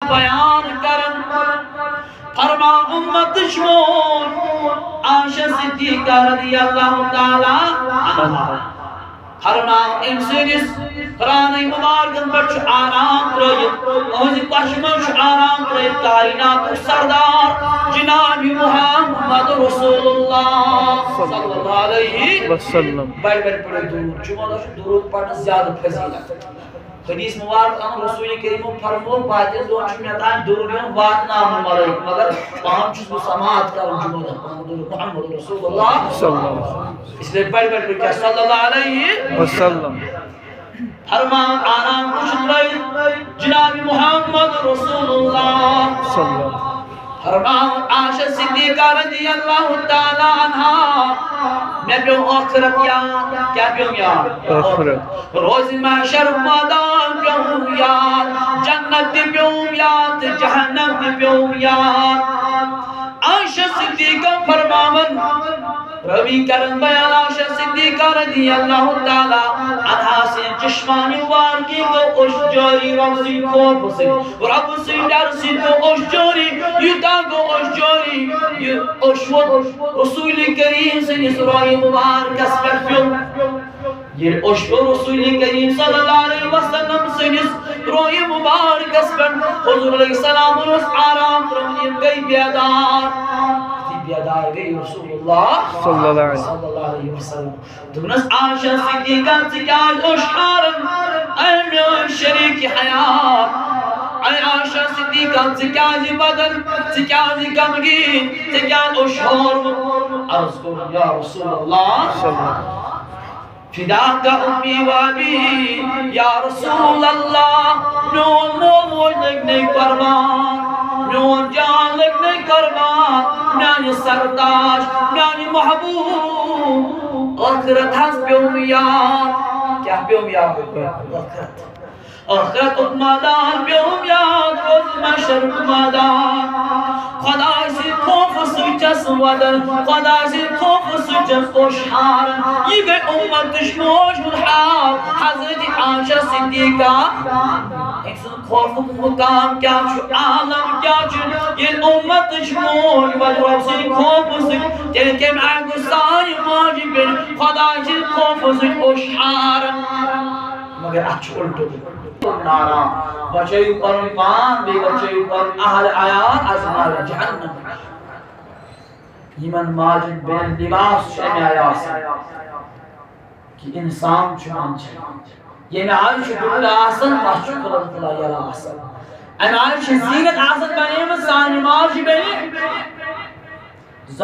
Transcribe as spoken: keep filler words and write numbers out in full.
بیان کران۔ فرماو امتٕچ موج عائشہ صدیقہ رضی اللہ تعالیٰ عنہا۔ فرماو أمۍ سٕنٛدِس پرٛانَے مُبارکَن پٮ۪ٹھ چھُ آرام ترٲیِتھ، أہٕنٛزِ کۄچھِ منٛز چھُ آرام ترٲیِتھ کائناتُک سردار جناب محمد رسول اللہ صلی اللہ علیہ وسلم۔ بڑِ بڑِ پڑھو درود۔ جمعہ دۄہ چھُ درود پرنَس زیادٕ فضیلت۔ حدیث مبارک اَنُن، رسول کریمو فرمو، باقین دۄہن چھُ مےٚ تام درود یِوان واتناونہٕ ملٲیِک، مگر پانہٕ چھُس بہٕ سماعت کران جمعہ دۄہ پنُن درود محمد رسول اللہ۔ صلی اللہ علیہ وسلم۔ اس لیے بڑِ بڑِ پڑھو کیا صلی اللہ علیہ وسلم۔ فرمان آرام کُس چھُ ترٲوِتھ؟ جناب محمد رسول اللہ۔ صلی اللہ۔ فرمان عائشہ صدیقہ رضی اللہ تعالیٰ عنہا، مےٚ پیوٚو ٲخرت یاد۔ کیٛاہ پیوٚم یاد؟ ٲخرت۔ روزِ محشر میدان پیوٚم یاد، جنت تہِ پیوٚم یاد تہٕ جہنم تہِ پیوٚم یاد۔ عائشہ صدیقہ فرماوان، راوی کرن بیان، عائشہ صدیقہ رضی اللہ تعالیٰ عنہا سٕنٛدِ چشمانِ مبارکی گوٚو اوٚش جٲری رۄب سٕنٛدِ خوفہٕ سۭتۍ، رۄب سٕنٛدِ ڈرٕ سۭتۍ گوٚو اوٚش جٲری، یوٗتاہ گوٚو اوٚش جٲری، یہِ اوٚش ووت رسول کریم سٕنٛدِس رویہِ مبارکس پٮ۪ٹھ پیوٚو۔ ییٚلہِ اوٚش پیوٚو رسول کریم صلی اللہ علیہ وسلم سٕنٛدِس رویہِ مبارکس پٮ۪ٹھ، حضور علیہ السلام اوس آرام ترٛوومُت، یِم گٔے بیدار۔ یُتھُے بیدار گٔے رسول اللہ صلی اللہ علیہ وسلم۔ صلی اللہ علیہ وسلم۔ دوٚپنَس، عائشہ صدیقہ، ژٕ کیٛازِ اوٚش ہاران؟ اے میٲنۍ شریٖک حیات، اے عائشہ صدیقہ، ژٕ کیٛازِ بدن، ژٕ کیٛازِ غمگیٖن، ژےٚ کیٛازِ اوٚش ہورمُت؟ عرض کوٚر، یا رسول اللہ، صلی اللہ۔ فداک امی و ابی، یا رسول اللہ، میون مول موج لٔگۍ نے قربان، میون جان لٔگۍ نے قربان، میانہِ سرداش، میانہِ محبوب، ٲخرت حظ پیوٚم یاد۔ کیٛاہ پیوٚم یاد؟ ٲخرت۔ ٲخرتُک میدان پیوٚم یاد، روزِ محشرُک میدان۔ خۄداے سٕنٛدِ خوفہٕ سۭتۍ چھَس وَدان، خۄداے سٕنٛدِ خوفہٕ سۭتۍ چھَس اوٚش ہاران۔ یہِ گٔے اُمتٕچ موج ہُنٛد حال، حضرت عائشہ صدیقہ۔ أمۍ سُنٛد خوفُک مُقام کیٛاہ چھُ، عالم کیٛاہ چھُ؟ ییٚلہِ اُمتٕچ موج وَدِ رۄب سٕنٛدِ خوفہٕ سۭتۍ، تیٚلہِ کَمہِ آیہِ گوٚژھ سانہِ ماجہِ بیٚنہِ خۄداے سٕنٛدِ خوفہٕ سۭتۍ اوٚش ہاران؟ مگر اَتھ چھُ اُلٹہٕ۔ ناران، بچٲیِو پنُن پان، بیٚیہِ بچٲیِو پنُن اہل عیال از نار جہنم۔ یِمن ماجن بیٚنٮ۪ن لباس چھُ اَمہِ آیہِ آسان کہِ انسان چھُ منٛدچھان۔ ییٚمہِ آیہِ چھُ ڈُپٹہٕ آسان، تَتھ چھُ کھُلن کھُلا یَلہٕ آسان۔ اَمہِ آیہِ چھِ زیٖنت آسان بنیمٕژ سانہِ ماجہِ بیٚنہِ۔